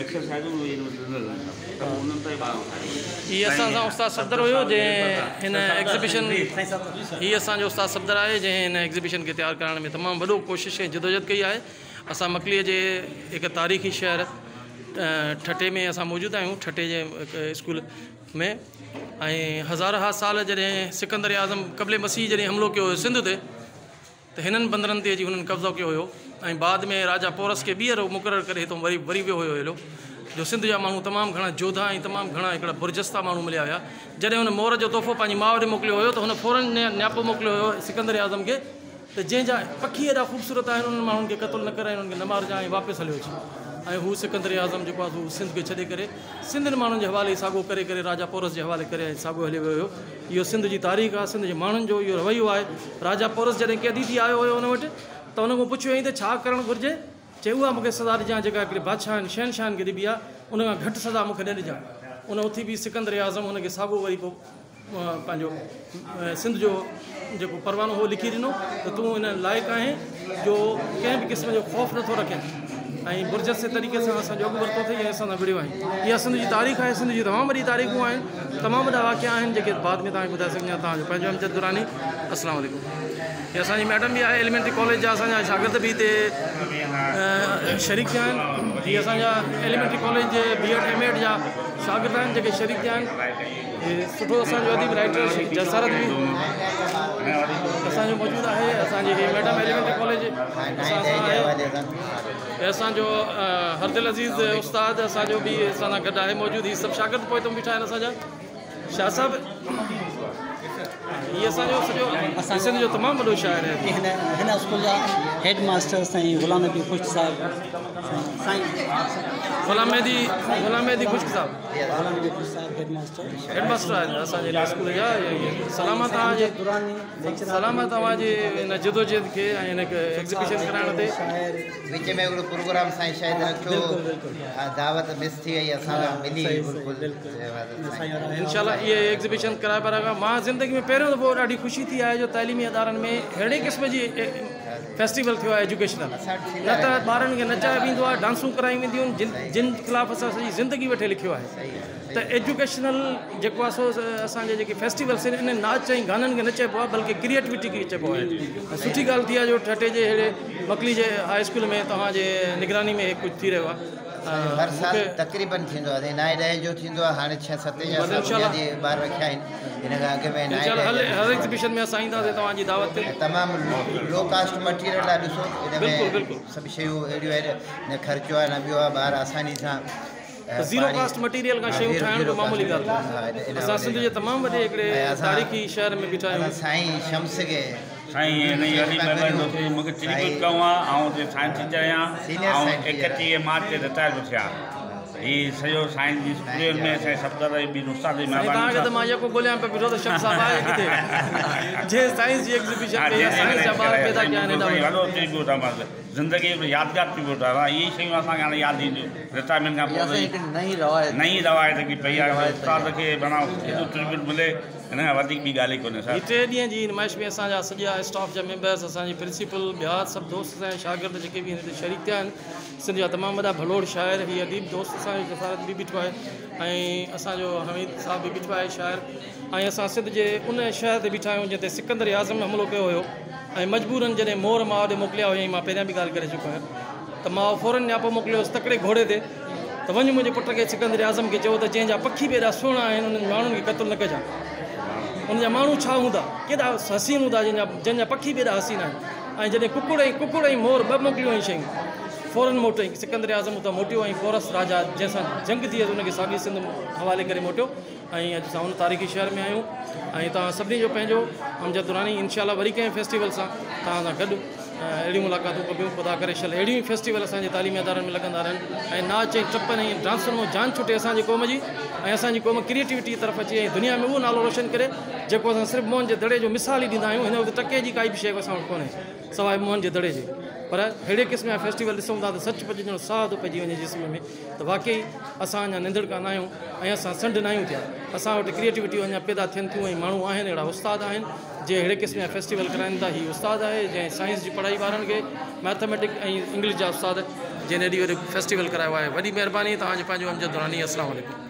ايڪسرسائزون ڏنل آهن انهن تي ٻار. هي اسان سان استاد صفدر هيو جنهن هن ايگزيبيشن، هي اسان جو استاد صفدر آهي جنهن هن ايگزيبيشن کي تيار ڪرائڻ ۾ تمام وڏو ڪوشش ۽ جدوجهد ڪئي آهي. اسان مڪليء جي هڪ تاريخي شهر ٺٽي ۾ اسان موجود آهيون، ٺٽي جي هڪ اسڪول ۾، ۽ هزارها سال جڏهن سڪندر اعظم قبل مسيح جڏهن حملو ڪيو هيو سنڌ تي ته هنن بندرن تي اچي هنن قبضو ڪيو هيو ۽ بعد ۾ راجا پورس کي ٻيهر مقرر ڪري هتون وري وري ويو هيو هيلو جو سنڌ جا ماڻهو تمام گهڻا جوڌا ۽ تمام گهڻا هڪڙا برجستا ماڻهو مليا هيا. جڏهن هن مور جو تحفو پنهنجي ماء ڏي موڪليو هيو ته هن فورن نياپو موڪليو هيو سڪندر اعظم کي ته جنهن جا پکي ايڏا خوبصورت آهن انهن ماڻهن کي قتل نه ڪر ۽ انهن کي نه مارجان ۽ واپس هليو اچ. ۽ هو سڪندر اعظم جيڪو آهي سو سنڌ کي ڇڏي ڪري سنڌين ماڻهن جي حوالي ساڳو ڪري ڪري راجا پورس جي حوالي ڪري ۽ ساڳو هليو ويو هيو. اهو سنڌ جي تاريخ آهي، سنڌ جي ماڻهن جو اهو رويو آهي. راجا پورس جڏهن قيدي ٿي آيو هيو ان وٽ ته ان کان پڇيو هيائين ته ڇا ڪرڻ گهرجي؟ چي اها مون کي سزا ڏجان جيڪا هڪڙي بادشاهن شهنشاهن کي ڏبي آهي، ان کان گهٽ سزا مون کي نه ڏجان. ان اٿي به سڪندر اعظم هن کي ساڳو وري پوء پنهنجو سنڌ جو جيڪو پروانو هو لکي ڏنو ته تون ان لائق آهين جو ڪنهن به قسم جو خوف نٿو رکين ۽ برجستي طريقي سان اسان جو اڳ ورتو اٿئي ۽ اسان سان وڙهيو آهين. اها سنڌ جي تاريخ آهي، سنڌ جي تمام وڏي تاريخون آهن، تمام وڏا واقعا آهن جيڪي بعد ۾ توهان کي ٻڌائي سگهجان. توهان جو پنهنجو امجد دراني. السلام عليڪم. هي اسان جي ميڊم به آهي، ايليمينٽري ڪاليج جا اسان جا شاگرد به هتي شريڪ ٿيا آهن. هي اسان جا ايليمينٽري ڪاليج جي بي ايڊ ايم ايڊ جا شاگرد آهن جيڪي شريڪ ٿيا آهن. هي سٺو اسان جو اديب رائٽر جسارت به اسان جو موجود آهي. اسان جي هي ميڊم ايليمينٽري ڪاليج اسان سان آهي. هي اسان جو هردل عزيز استاد اسان جو به اسان سان گڏ آهي موجود. هي سڀ شاگرد پوئتو بيٺا آهن اسان جا. شاهه صاحب هي اسان جو سڄو سنڌ جو تمام وڏو شاعر آهي. هن هن اسڪول جا هيڊ ماستر سائين غلام نبي خشڪ صاحب، سائين غلام مهدي، غلام مهدي خشڪ صاحب، غلام نبي خشڪ صاحب هيڊ ماستر، هيڊ ماستر آهن اسان جي اسڪول جا. سلام آ توهان جي، سلام آ توهان جي ان جدوجهد کي ۽ ان ايگزيبيشن ڪرائڻ تي. وچ ۾ هڪڙو پروگرام سائين شاهد رکيو، دعوت مس ٿي وئي، اسان کان ملي بلڪل. انشاء الله اهي ايگزيبيشن ڪرائبا رهندا. مان زندگي ۾ پهريون دفعو ڏاڍي خوشي ٿي آهي جو تعليمي ادارن ۾ اهڙي قسم جي فيسٽيول ٿيو آهي ايجوڪيشنل، نه ته ٻارن کي نچايو ويندو آهي، ڊانسون ڪرايون وينديون آهن، جن جن خلاف اسان سڄي زندگي ويٺي لکيو آهي ته ايجوڪيشنل جيڪو آهي سو اسان جا جيڪي فيسٽيولس آهن انهن ناچ ۽ گانن کي نه چئبو آهي بلڪه ڪريئيٽوٽي کي چئبو آهي. ۽ سٺي ڳالهه ٿي آهي جو ٺٽي جي اهڙي مڪلي جي هاء اسڪول ۾ توهان جي نگراني ۾ ڪجهه ٿي رهيو آهي. هر سال تقريبن ٿيندو آهي، نائين ڏهين جو ٿيندو آهي، هاڻي ڇهه ستين جا اسان بنيادي ٻار رکيا آهن، هن کان اڳ ۾ نائين ڏهين جا. هر ايگزيبيشن ۾ اسان اينداسين توهان جي دعوت تي. تمام لو ڪاسٽ مٽيريل آهي، ڏسو ان ۾ سڀ شيون اهڙيون آهن، نه خرچو آهي نه ٻيو آهي، ٻار آساني سان زيرو ڪاسٽ مٽيريل کان شيون ٺاهڻ ڪو معمولي ڳالهه ڪونهي. اسان سنڌ جي تمام وڏي هڪڙي تاريخي شهر ۾ بيٺا آهيون. سائين شمس کي سائين هن جي وڏي مهرباني ٿو ٿئي، مونکي ٽربيوٽ ڪيو آ، آئون هتي سائنس ٽيچر آهيان، آئون 31 مارچ تي رٽائر ٿو ٿيان. هي سڄو سائنس جي اسڪولن ۾ سائين صفدر ۽ ٻين استاد جي سائين مهرباني توهان کي ته سان. مان يڪو ڳوليان پيو بيٺو ته شمس صاحب آهي ڪٿي جنهن سائنس جي ايگزيبيشن ڪئي آهي، سائنس جا ٻار پيدا ڪيا آهن ايڏا سائين وڏا. وڏو ٽربيوٽ آ بس زندگي جو يادگار ٽربيوٽ آ. اهي ئي شيون اسان کي هاڻي ياد اينديون رٽائرمينٽ کان پوء. نئين روايت هڪڙي پئي آهي استاد کي معنيٰ ايڏو ٽربيوٽ ملي ان کان وڌيڪ ٻي ڳالهه ئي ڪونهي سر. هي ٽي ڏينهن جي نمائش ۾ اسان جا سڄا اسٽاف جا ميمبرس، اسان جي پرنسپل، ٻيا سڀ دوست اسان جا شاگرد جيڪي به هن تي شريڪ ٿيا آهن. سنڌ جا تمام وڏا ڀلوڙ شاعر هي اديب دوست اسان جو جسارت به بيٺو آهي ۽ اسان جو حميد صاحب به بيٺو آهي شاعر ۽ اسان سنڌ جي ان شهر تي بيٺا آهيون جنهن تي سڪندر اعظم حملو ڪيو هيو ۽ مجبورن جڏهن مور ماء ڏي موڪليا هيائين، مان پهريان به ڳالهه ڪري چڪو آهيان ته ماء فورن نياپو موڪليو هيس تڪڙي گهوڙي تي ته وڃ منهنجي پٽ کي سڪندر اعظم کي چئو ته جنهن جا پکي به ايڏا سهڻا آهن انهن ماڻهن کي قتل نه ڪجان، ان جا ماڻهو ڇا هوندا، ڪيڏا حسين هوندا جنهن جا پکي به ايڏا حسين آهن. ۽ جڏهن ڪڪڙ ۽ ڪڪڙ ۽ مور ٻه موڪليون هيائين شيون فورن موٽ ۽ سڪندر اعظم اتان موٽيو ۽ پورس راجا جنهن سان جنگ ٿي هيس ان کي ساڳي سنڌ حوالي ڪري موٽيو. ۽ اڄ اسان ان تاريخي شهر ۾ آهيون ۽ توهان سڀني جو پنهنجو امجد دراني. انشاء الله وري ڪنهن فيسٽيول سان توهان سان گڏ اهڙيون ملاقاتون ڪبيون. خدا ڪري شل اهڙيون ئي فيسٽيول اسان جي تعليمي ادارن ۾ لڳندا رهن ۽ ناچ ۽ ٽپن ۽ ڊانسن مان جان ڇٽي اسان جي قوم جي ۽ اسان جي قوم ڪريئيٽوٽي طرف اچي ۽ دنيا ۾ اهو نالو روشن ڪري جيڪو اسان صرف موهن جي دڙي جو مثال ئي ڏيندا آهيون. هن وقت ٽڪي جي ڪائي به شيء اسان وٽ ڪونهي سواء موهن جي دڙي جي، پر اهڙي قسم جا فيسٽيول ڏسون ٿا ته سچ پچ ڄڻ ساهه ٿو پئجي وڃي جسم ۾ ته واقعي اسان اڃا ننڌڻڪا ناهيون ۽ اسان سنڍ ناهيون ٿيا. اسان وٽ ڪريئيٽوٽيون اڃا پيدا ٿين ٿيون ۽ ماڻهو آهن، اهڙا استاد آهن جي اهڙي قسم جا فيسٽيول ڪرائين ٿا. هي استاد آهي جنهن سائنس جي پڙهائي ٻارن کي، مئٿميٽڪ ۽ انگلش جا استاد جنهن ايڏي وڏو فيسٽيول ڪرايو آهي. وڏي مهرباني توهان جو پنهنجو امجد دراني. السلام عليڪم.